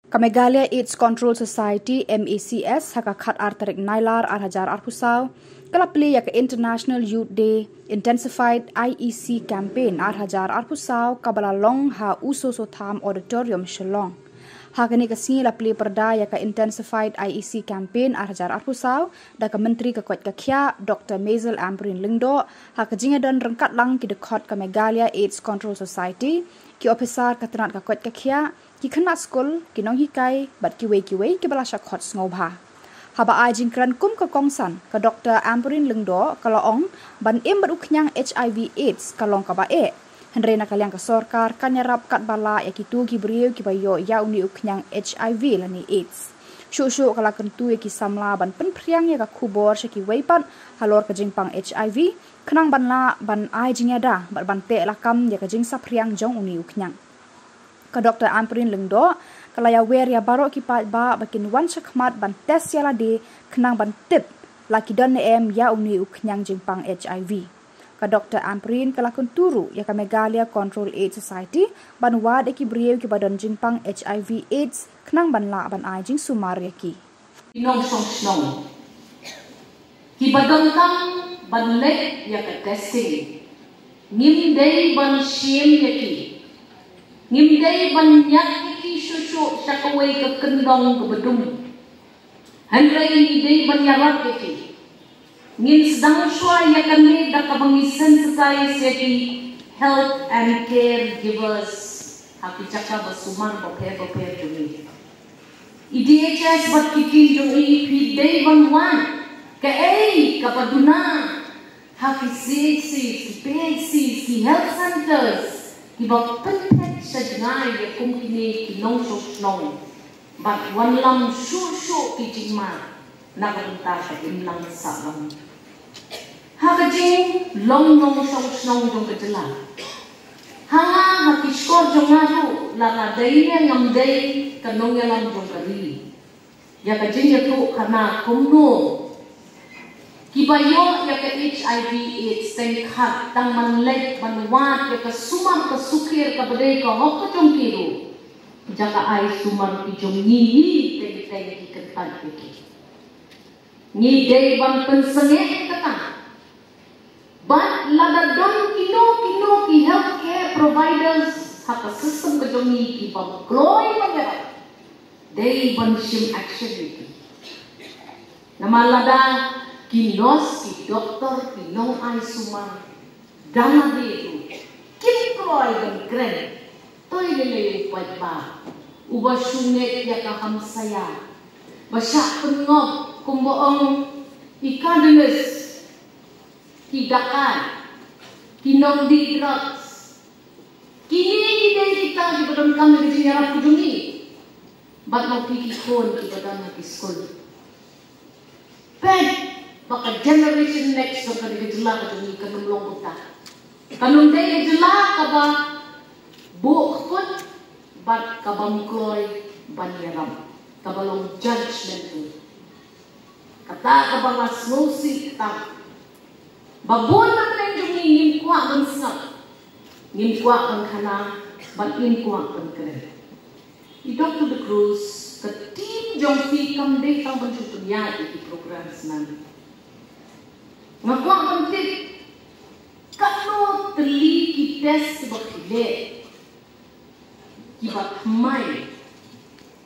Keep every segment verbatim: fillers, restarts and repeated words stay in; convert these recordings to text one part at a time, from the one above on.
Ka Meghalaya AIDS Control Society, M A C S, ha ka khat ar tarik Nailar ar hajar arphew saw, ka la plie ïa ka International Youth Day Intensified I E C Campaign ar hajar arphew saw, kaba la long ha U Soso Tham Auditorium, Shillong. Ha kane ka sngi la plie pyrda ïa ka Intensified I E C Campaign ar hajar arphew saw da ka Myntri ka koit ka khiah, Doktor Maisel Ampareen Lyngdoh, ha ka jingïadon ryngkat lang ki dkhot ka Meghalaya AIDS Control Society, ki ophisar ka tnat ka koit ka khiah, ki khynnah skul, ki nonghikai, bad kiwei kiwei kiba la shah khot sngewbha. Haba ai jingkren kum ka kongsan, ka Doktor Ampareen Lyngdoh ka la ong, ban im bad u khñiang H I V AIDS ka long kaba eh. Hynrei na ka liang ka sorkar kan ïarap katba lah ïa kito ki briew kiba ïoh ïa une u khñiang H I V lane AIDS. Shuh shuh ka la kyntu ïa ki samla ban pynphriang ïa ka khubor sha kiwei pat halor ka jingpang H I V, khnang ban lah ban ai jingïada bad ban teh lakam ïa ka jingsaphriang jong une u khñiang. Ka Doktor Ampareen Lyngdoh ka la ïawer ïa baroh ki paidbah ba kin wan shakhmat ban test ïa lade, khnang ban tip la ki don ne em ïa une u khñiang jingpang H I V. Ka Doktor Ampareen ka la kyntu ruh ïa ka Meghalaya Control AIDS Society ban wad ïa ki briew kiba don jingpang H I V AIDS, khnang ban lah ban ai jingsumar ïa ki. Ki nongshong shnong, kiba donkam ban leit ïa ka testing, ngim dei ban shim ïa ki. Ngim dei ban ñiad ïa ki shuh shuh sha kawei ka kyndong kaba dum. Hynrei ngi dei ban ïarap ïa ki. Ngin sdang shuwa ïa kane da kaba ngi sensitize ïa ki health and care givers ha ki jaka ba sumar bapher bapher jong ngi. I D H S bad ki team jong i, phi dei ban wad kaei kaba duna ha ki C H Cs, ki P H Cs, ki health centers, kiba pynpeit sha jngai ïa kum kine ki nongshong shnong. Bad wanlam shuh shuh ki jingma na ka bynta ka imlang sahlang. Ha ka jinglong nongshong shnong jong ka jylla, ha nga, ha ki shkor jong nga ruh, la nga dei ne ngam dei ka nongïalam jong ka ri, ïa ka jingïathuhkhana kumno kiba ïoh ïa ka H I V AIDS teng khat tang ban leit ban wad ïa ka sumar ka sukher kaba dei ka hok ka jong ki ruh, jaka ai sumar ki jong ngi hi teng teng ki kyntait ïa ki. Ngi dei ban pynsangeh ïa kata. Bad lada don kino kino ki healthcare providers ha ka system ka jong ngi kiba kloi ban ïarap, dei ban shim action ïa ki. Namar lada ki nurse, ki doktor, ki nongai sumar, da lade ruh kim kloi ban kren, to lei lei u paidbah uba shu ngeit ïa ka hamsaïa, ba shah pynngop kumba ong i Cardenas, ki dakai, ki nongdie drugs. Kine ki dei kita kiba donkam ïa ka jingïarap ka jong ngi. Bad ma phi ki khun kiba don ha ki skul, peit ba ka generation next jong kane ka jylla ka jong ngi kan ym long kumta. Kan ym dei ka jylla kaba buh kput bad kabym kloi ban ïarap, kaba long judgmental. Kata kaba nga sngewsih tam. Ba bun na pdeng jong ngi ngim kwah ban sngap, ngim kwah ban khana, bad ngim kwah ban kren. I Doktor De Cruz, ka team jong phi kam dei tang ban shu pynïaid ïa ki program snan. Nga kwah ban tip, katno tylli ki test kiba phi leh, kiba thymmai,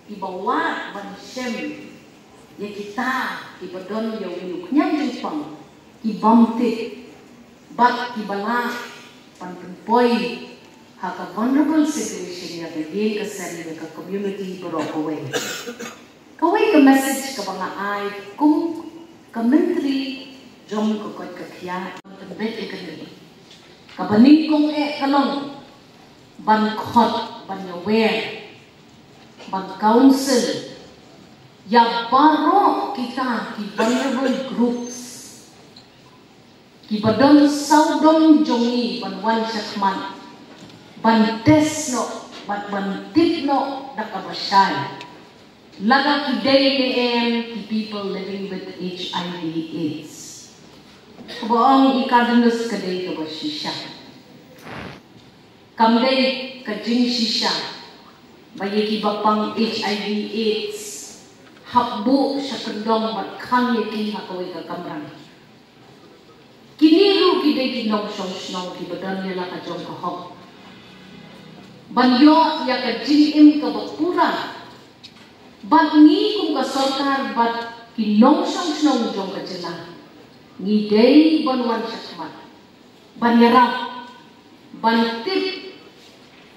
kiba wad ban shem ïa kita kiba don ïa une u khñiang jingpang, ki bym tip, bad kiba lah ban pynpoi ha ka vulnerable situation ïa ka ïing ka sem, ïa ka community baroh kawei. Kawei ka message kaba nga ai kum ka Myntri jong ka koit ka khiah, ban pynbeit ïa kane. Kaba nyngkong eh ka long ban khot, ban ïawer, ban counsel ïa baroh kita ki vulnerable groups, kiba don sawdong jong ngi ban wan shakhmat ban test noh bad ban tip noh da kaba shai lada ki dei ne em ki people living with H I V AIDS. Kaba ong i Cardenas ka dei kaba shisha. Kam dei ka jingshisha Ba ïa kiba pang HIV AIDS hap buh sha kyndong bad khang ïa ki ha kawei ka kamra. Kine ruh ki dei ki nongshong shnong kiba don ïa la ka jong ka hok ban ïoh ïa ka jingim kaba pura. Bad ngi kum ka sorkar bad ki nongshong shnong jong ka jylla, ngi dei ban wan shakhmat ban ïarap, ban tip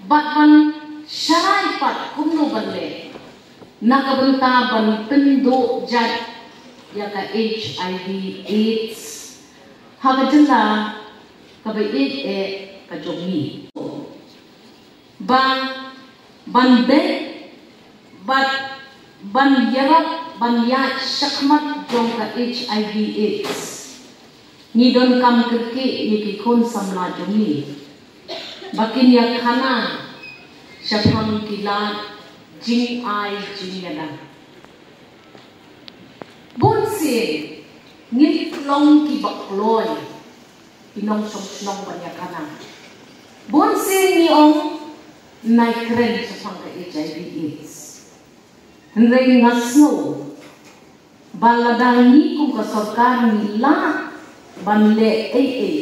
bad ban sharai pat kumno ban leh na ka bynta ban pynduh jait ïa ka HIV AIDS ha ka jylla kaba ïeit eh ka jong ngi. Ba ban beh bad ban ïarap ban ïaid shakhmat jong ka HIV AIDS, ngi donkam kyrkieh ïa ki khun samla jong ngi ba kin ïa khana shaphang ki lad jingai jingïada. Bun sien ngin long kiba kloi ki nongshong shnong ban ïa khana. Bun sien ngi ong nai kren shaphang ka HIV AIDS. Hynrei nga sngew ba lada ngi kum ka sorkar ngi lah ban leh ei ei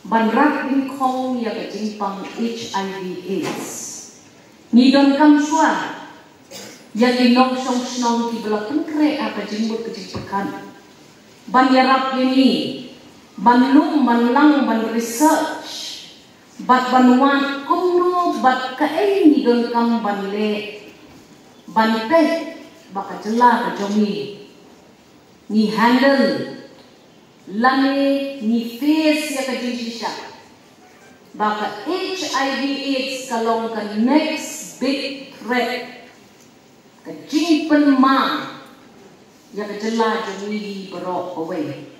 ban rat dyngkhong ïa ka jingpang HIV AIDS, ngi donkam shuwa ïa ki nongshong shnong kiba la pynkhreh ha ka jingmut ka jingpyrkhat ban ïarap ïa ngi ban lum ban lang ban research bad ban wad kumno bad kaei ngi donkam ban leh ban peit ba ka jylla ka jong ngi ngi handle lane ngi face ïa ka jingshisha ba ka HIV AIDS ka long ka next big threat, ka jingpynmang ïa ka jylla jong ngi baroh kawei.